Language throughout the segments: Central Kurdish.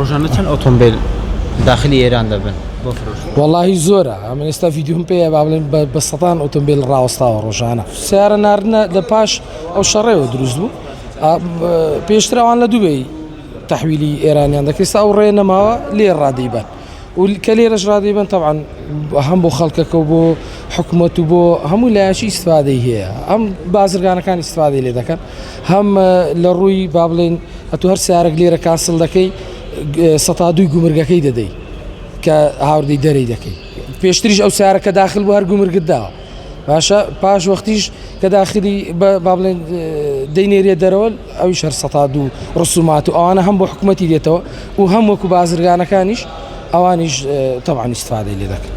ڕۆژانە چەند ئۆتۆمبیل داخلی ئێران دەبن بۆ فرۆشتن؟ وەڵاهی زۆرە ئەمن ئێستا ڤیدیۆم پێیە با بڵێن بە سەدان ئۆتۆمبیل ڕاوەستاوە ڕۆژانە سیارە ناردنە لە پاش ئەو شەڕەوە دروست بوو پێشتر ئەوان لە دوبەی تەحویلی ئێرانیان دەکرد ئێستا ئەو ڕێ نەماوە لێ ڕادەیبەن و کە لێرەش ڕادەیبەن تەبعەن هەم بۆ خەڵکەکە و بۆ حکوومەت و بۆ هەموو لایەکی ئیسفادەی هەیە ئەم بازرگانەکان ئیسفادەی لێ دەکەن هەم لە ڕووی با بڵێن ئەتو هەر سیارەک لێرە کاسڵ دەکەی سەتا دووی گومرگەکەی دەدەی کە هاوردەی دەرەی دەکەی پێشتریش ئەو سیارە کە داخل بوو هەر گومرگت داوە باشە پاش وەختیش کە داخلی با بڵێن دەینێرێ دەرەوە ئەویش هەر سەتا دوو ڕسومات و ئەوانە هەم بۆ حکوومەتی دێتەوە و هەم وەکو بازرگانەکانیش ئەوانیش تەبعەن ئیستفادەی لێ دەکەن.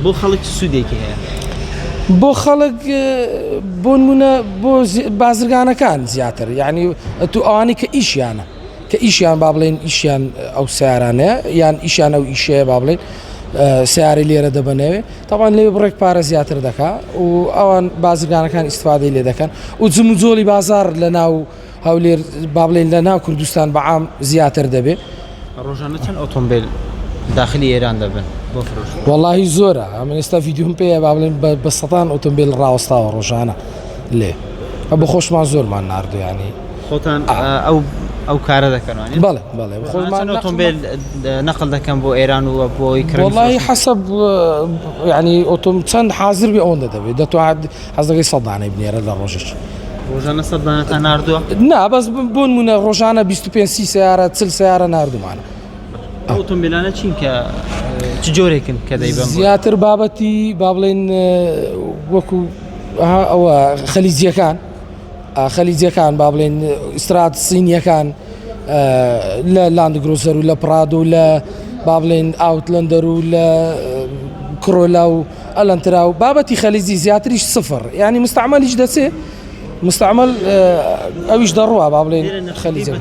بۆ خەڵک چ سوودێکی هەیە؟ بۆ خەڵک بۆ نمونە بۆ بازرگانەکان زیاتر یعنی تو ئەوانەی کە ئیشیانە کە ئیشیان با بڵێن ئیشیان ئەو سیارانەیە یان ئیشیان ئەو ئیشەیە با بڵێن سیارەی لێرە دەبەنەوێ تاوان لێ بڕێک پارە زیاتر دەکا و ئەوان بازرگانەکان ئیسفادەی لێ دەکەن و جموجۆڵی بازار لە ناو هەولێر با بڵێین لە ناو کوردستان بە عام زیاتر دەبێ. ڕۆژانە چەند ئۆتۆمبێل داخلی ئێران دەبن بۆ فرۆشتن؟ وەڵاهی زۆرە ئەمن ئێستا ڤیدیۆم پێیە با بڵێن بە سەدان ئۆتۆمبێل ڕاوەستاوە ڕۆژانە لێ بە خۆشمان زۆرمان ناردو ینی خۆتان ئەو ئەو کارە دەکەن بەڵێ بەڵێ خۆمان ئۆتۆمبێل نەقل دەکەن بۆ ئێران و بۆی کڕین وەڵاهی حەسەب ینی ئۆتۆم چەند حاضر بێ ئەوەندە دەبێت دەتوانێت حەز دەکەی سەد دانەی بنێرە لە ڕۆژێک. ڕۆژانە سەد دانەتان ناردووە؟ نا بەس بۆ نمونە ڕۆژانە 25 سی سیارە 40 سیارە ناردومانە. ئەو ئۆتۆمبیلانە چین کە چ جۆرێکن کە دەیبەن؟ زیاتر بابەتی با بڵێن وەکو ئەوە خەلیجیەکان خەلیجیەکان با بڵێن ئیسترات سینیەکان لە لاندگرۆزەر و لە پراد و لە با بڵێن ئاوتلەندەر و لە کرۆلا و ئەلەنترا و بابەتی خەلیجی زیاتریش سفر یعنی مستعملیش دەچێ مستعمل ئەویش دەڕوا با بڵێن خەلیجە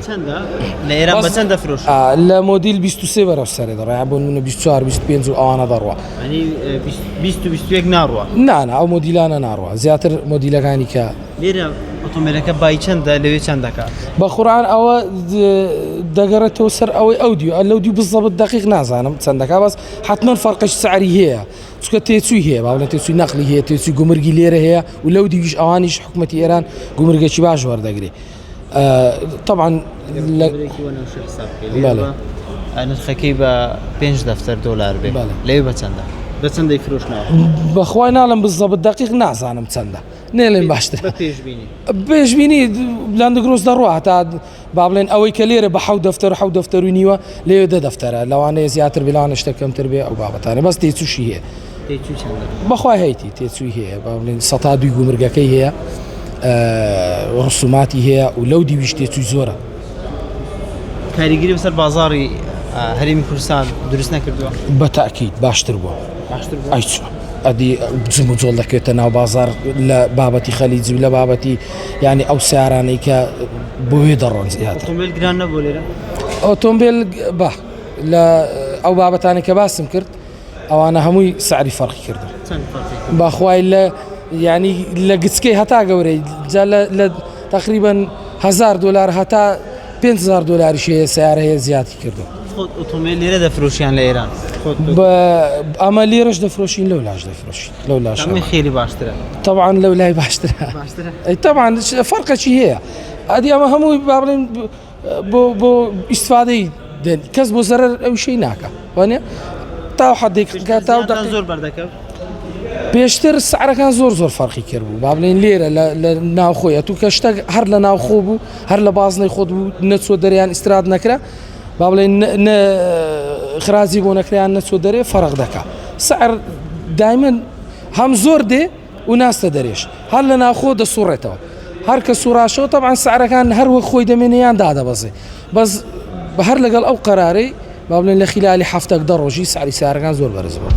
لە ئێران بە چەند دەفرۆش لە مۆدیل 23 بەرەو سەرێ دەڕێ بۆ نمونە 24 25 و ئەوانە دەڕوا ینی 20 21 ناڕوا نا نا ئەو مۆدیلانە ناڕوا زیاتر مۆدیلەکانی کە لێرە ئۆتۆمبیلەکە بای چەندە لەوێ چەند دەکات بە قورآن ئەوە دەگەڕێتەوە سەر ئەوەی ئەو دیو لەو دیو بزەبت دقیق نازانم چەندەکە بەس حتمما فەرقش سعری هەیە چونکە تێچووی هەیە با بڵێن تێچووی نەقلی هەیە تێچووی گومرگی لێرە هەیە و لەو دیویش ئەوانیش حکوومەتی ئێران گومرگێکی باش وەردەگرێ طبعا نرخەکەی بە پێنج دەفتەر دۆلار بێ لەوێ بە چەندە بە چەندەی فرۆشنەوە بەخوای ناڵم بزەبت دقیق نازانم چەندە نێڵێن باشتر پێشبینی پێشبینی لاندگرۆس دەڕوا هەتا با بڵێن ئەوەی کە لێرە بە حەوت دەفتەر و حەوت دەفتەر و نیوە لەوێ دە دەفتەرە لەوانەیە زیاتر بێ لەوانەیە شتێک کەمتر بێ ئەو بابەتانە بەس تێچووشی هەیە تێچوو چەندە؟ بەخوای هەیتی تێچووی هەیە با بڵێن سەتا دووی گومرگەکەی هەیە ڕسوماتی هەیە و لەو دیویش تێچووی زۆرە. کاریگەری بەسەر بازاڕی هەرێمی کوردستان دروست نەکردووە؟ بە تاکید باشتر بووە. باشتر بووە؟ ئەی چۆن؟ ئەدی جموجۆڵ دەکرێتە ناو بازاڕ لە بابەتی خەلیج و لە بابەتی یعنی ئەو سیارانەی کە بۆ وێ دەڕۆن زیاتر. ئۆتۆمبیل گران نەبوو لێرە؟ ئۆتۆمبیل با لە ئەو بابەتانەی کە باسم کرد ئەوانە هەمووی سعری فەرقی کردو. چەند فەرقی کرد؟ بەخوای لە یعنی لە گچکەی هەتا گەورەی جا لە لە تقریبا هزار دلار هەتا 5000 دلاریش هەیە سیارە هەیە زیادی کردو. خۆت ئۆتۆمبیل لێرە دەفرۆشیان لە ئێران؟ ئەمە لێرەش دەفرۆشین لەو لاش دەفرۆشین لەو لاش خێری باشترە طبعا لەو لای باشترە طبعا فەرقەکی هەیە ئەدی ئەمە هەمووی با بڵێن بۆ بۆ ئیسفادەی دێن کەس بۆ زەرەر ئەو شەی ناکە وانە تا حدێک تا زۆر بەردەکەم پێشتر سعرەکان زۆر زۆر فەرقی کرد بوو با بڵێن لێرە لە ناوخۆیە تو کە شتێک هەر لە ناوخۆ بوو هەر لە بازنەی خۆت بوو نەچوە دەریان ئیسراد نەکرا با بڵێن نە خرازی بۆ نەکریان نەچوە دەرێ فەرق دەکا سعر دایمەن هەم زۆر دێ و ناستە دەرێش هەر لە ناوخۆ دەسوڕێتەوە هەر کە سوڕاشەوە تەبعەن سعرەکان هەر وەک خۆی دەمێنێ یان دادەبەزێ بەس هەر لەگەڵ ئەو قەرارەی با بڵێن لە خلالی هەفتەک دە ڕۆژی سعری سیارەکان زۆر بەرز بوو.